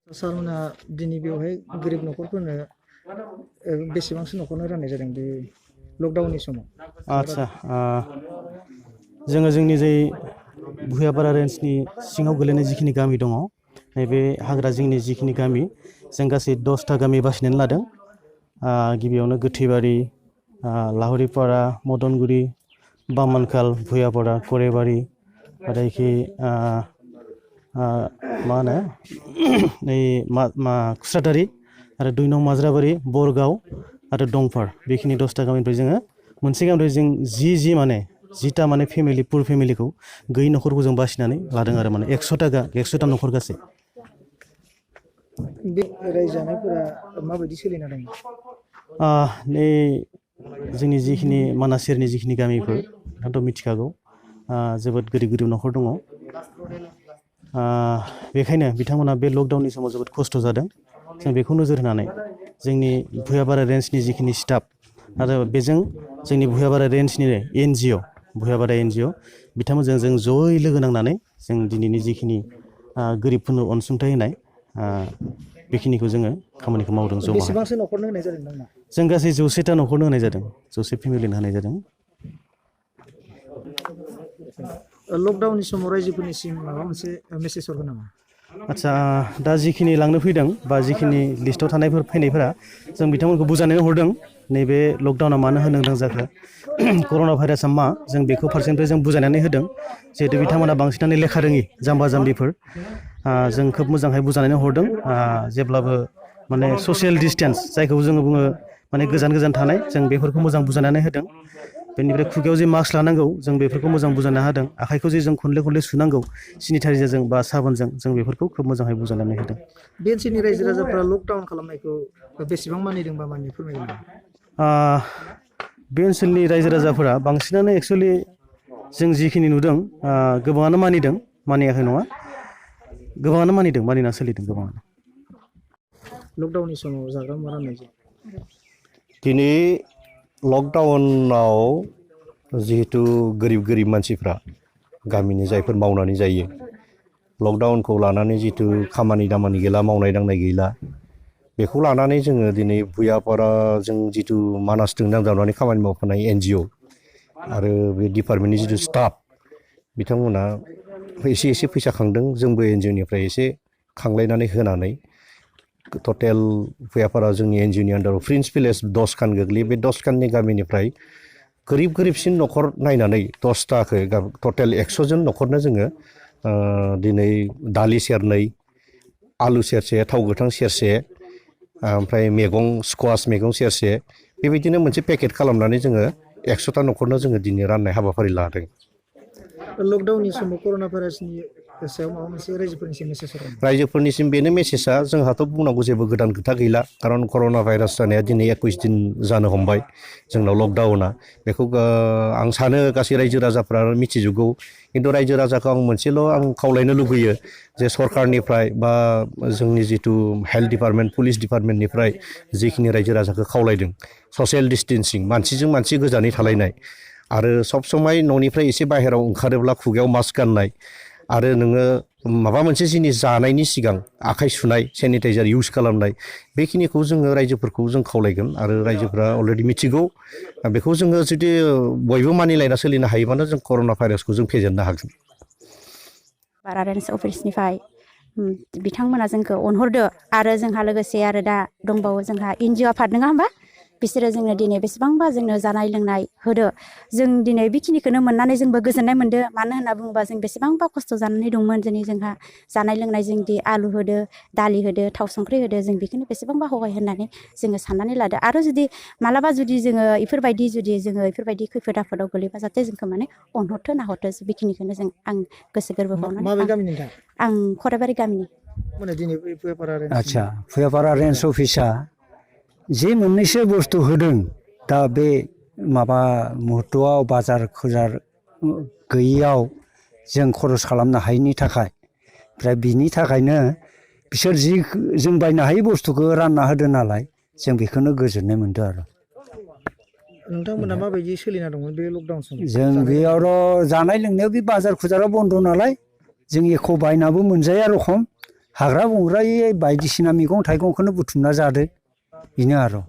सारमोना दिनै बेवहाय गोरिब न'खरफोरनो बेसेबांसो न'खरनो राननाय जादों बे लकडाउननि समाव? आदसा जोङो जोंनि जे भुयापारा रेन्जनि सिङाव गोलैनाय जिखिनि गामि दङ नैबे हाग्रा जिंनि जिखिनि गामि जों गासै 10टा गामि बासिनानै लादों। गिबियावनो गोथैबारि, लाहुरिपारा, मदनगुरि, बामोनखाल, भुयापारा, करेबारि आरो एखि मा होनो खुस्राटारि आरो 2 नं माज्राबारि, बरगाव आरो दंफार बेखिनि 10टा गामिनिफ्राय जोङो मोनसे गामिनिफ्राय जों 10टा माने फेमिलि पुर फेमिलिखौ गैयै न'खरखौ जों बासिनानै लादों आरो माने 100टा न'खर गासै। बे रायजानायफोरा माबायदि सोलिना दङ? नै जोंनि जिखिनि मानास सेरनि जिखिनि गामिफोर नोंथाङाथ' मिथिखागौ जोबोद गोरिब न'खर दङ। बेखायनो बिथांमोना बे लकडाउननि समाव जोबोद खस्थ' जादों। जों बेखौ नोजोर होनानै जोंनि भुयापारा रेन्जनि जिखिनि स्टाफ आरो बेजों जोंनि भुयापारा रेन्जनि NGO भुयापारा NGO बिथांमोनजों जों जयै लोगो नांनानै जों दिनैनि जिखिनि गोरिबफोरनो अनसुंथाइ होनाय बेखिनिखौ जोङो खामानिखौ मावदों जमा। बेसेबांसो न'खरनो होनाय जादों नोंथांमोना? जों गासै 100टा न'खरनो होनाय जादों, 100 फेमिलिनो होनाय जादों। लकडाउननि समाव रायजोफोरनिसिम माबा मोनसे मेसेज हरगोन नामा? आदसा दा जिखिनि लांनो फैदों बा जिखिनि लिस्टआव थानायफोर फैनायफोरा जों बिथांमोनखौ बुजायनानै हरदों नैबे लकडाउना मानो होनो गोनां जाखो, कर'ना भाइरासआ मा जों बेखौ फारसेनिफ्राय जों बुजायनानै होदों। जिहेतु बिथांमोना बांसिनानो लेखा रोङि जाम्बा जाम्बिफोर जों खोब मोजांहाय बुजायनानै हरदों। जेब्लाबो माने ससियेल डिसटेन्स जायखौ जोङो बुङो माने गोजान गोजान थानाय जों बेफोरखौ मोजां बुजायनानै होदों। बेनिफ्राय खुगायाव जे मास्क लानांगौ जों बेफोरखौ मोजां बुजायना होदों। आखाइखौ जे जों खनले सुनांगौ सेनिटाइजारजों बा साबोनजों जों बेफोरखौ खोब मोजाङै बुजायनानै होदों। बे ओनसोलनि रायजो राजाफ्रा लकडाउन खालामनायखौ बेसेबां मानिदों बा मानिया फोरमायगोन नामा? बे ओनसोलनि रायजो राजाफोरा बांसिनानो एक्सुवेलि जों जिखिनि नुदों गोबाङानो मानिदों, मानियाखै नङा, गोबाङानो मानिदों, मानिना सोलिदों गोबाङानो। लकडाउननि समाव जाग्रा मुवा राननाय जायो। दिनै लकडाउनाव जिहेतु गोरिब मानसिफ्रा गामिनि जायफोर मावनानै जायो, लकडाउनखौ लानानै जितु खामानि दामानि गैला, मावनाय दांनाय गैला, बेखौ लानानै जोङो दिनै भुयापाराजों जितु मानासजों नांजाबनानै खामानि मावफानाय NGO आरो बे डिपार्टमेन्टनि जितु स्टाफ बिथांमोना एसे फैसा खांदों। जोंबो NGOनिफ्राय एसे खांलायनानै होनानै टटेल भुयापारा जोंनि NGOनि आन्दाराव प्रिन्स भिलेज 10 खान गोग्लैयो। बे 10 खाननि गामिनिफ्राय गोरिबसिन न'खर नायनानै 10टाखौ टटेल 100 जन न'खरनो जोङो दिनै दालि सेरनै, आलु सेरसे, थाव गोथां सेरसे, ओमफ्राय मैगं स्क्वास मैगं सेरसे, बेबायदिनो मोनसे पेकेट खालामनानै जोङो 100टा न'खरनो जोङो दिनै राननाय हाबाफारि लादों। लकडाउननि समाव कर'ना भाइरासनि सायाव माबा मोनसे रायजोफोरनिसिम मेसेज हरगोन? रायजोफोरनिसिम बेनो मेसेजआ, जोंहाथ' बुंनांगौ जेबो गोदान खोथा गैला, खारन कर'ना भाइरास जानाया दिनै 21 दिन जानो हमबाय जोंनाव लकडाउना। बेखौ आं सानो गासै रायजो राजाफ्रा मिथिजोबगौ। खिन्थु रायजो राजाखौ आं मोनसेल' खावलायनो लुबैयो जे सरकारनिफ्राय बा जोंनि जितु हेल्थ डिपार्टमेन्ट, पुलिस डिपार्टमेन्टनिफ्राय जिखिनि रायजो राजाखौ खावलायदों ससियेल डिस्टेन्सिं, मानसिजों मानसि गोजानै थालायनाय, आरो सब समाय न'निफ्राय एसे बाहेरायाव ओंखारोब्ला खुगायाव मास्क गाननाय, आरो नोङो माबा मोनसे जिनिस जानायनि सिगां आखाइ सुनाय, सेनिटाइजार इउज खालामनाय, बेखिनिखौ जोङो रायजोफोरखौ जों खावलायगोन। आरो रायजोफ्रा अलरेडि मिथिगौ। बेखौ जोङो जुदि बयबो मानिलायना सोलिनो हायोबानो जों कर'ना भाइरासखौ जों फेजेननो हागोन। भारा रेन्ज अफिसनिफ्राय बिथांमोना जोंखौ अनहरदो, आरो जोंहा लोगोसे आरो दा दंबावो जोंहा NGO आफाद, नङा होमबा? बिसोरो जोंनो दिनै बेसेबांबा जोंनो जानाय लोंनाय होदो। जों दिनै बेखिनिखौनो मोननानै जोंबो गोजोननाय मोनदों। मानो होनना बुङोबा जों बेसेबांबा खस्थ' जानानै दंमोन। दिनै जोंहा जानाय लोंनाय जोंदि आलु होदो, दालि होदो, थाव संख्रि होदो, जों बेखौनो बेसेबांबा हगाय होननानै जोङो साननानै लादो। आरो जुदि मालाबा जुदि जोङो इफोरबायदि खैफोद आफोदाव गोलैबा जाहाथे जोंखौ माने अनहरथो नाहरथो, बेखिनिखौनो आं गोसो गोरबोआव माबे गामिनि नोंथां? आं खराबारि गामिनि। आदसा, भुयापारा रेन्ज अफिसा जे मोननैसो बुस्थु होदों, दा बे माबा मुहुर्तआव बाजार गैयियाव जों खरस खालामनो हायैनि थाखाय, ओमफ्राय बिनि थाखायनो बिसोर जि जों बायनो हायै बुस्थुखौ रानना होदों नालाय, जों बेखौनो गोजोननाय मोनदों आरो। नोंथांमोना माबायदि सोलिना दंमोन बे लकडाउन समाव? जों बेयावथ' जानाय लोंनायाव बे बाजार खुजारा बन्द' नालाय, जों एख' बायनाबो मोनजाया रखम हाग्रा बंग्रायै बायदिसिना मैगं थाइगंखौनो बुथुमना जादो बेनो आरो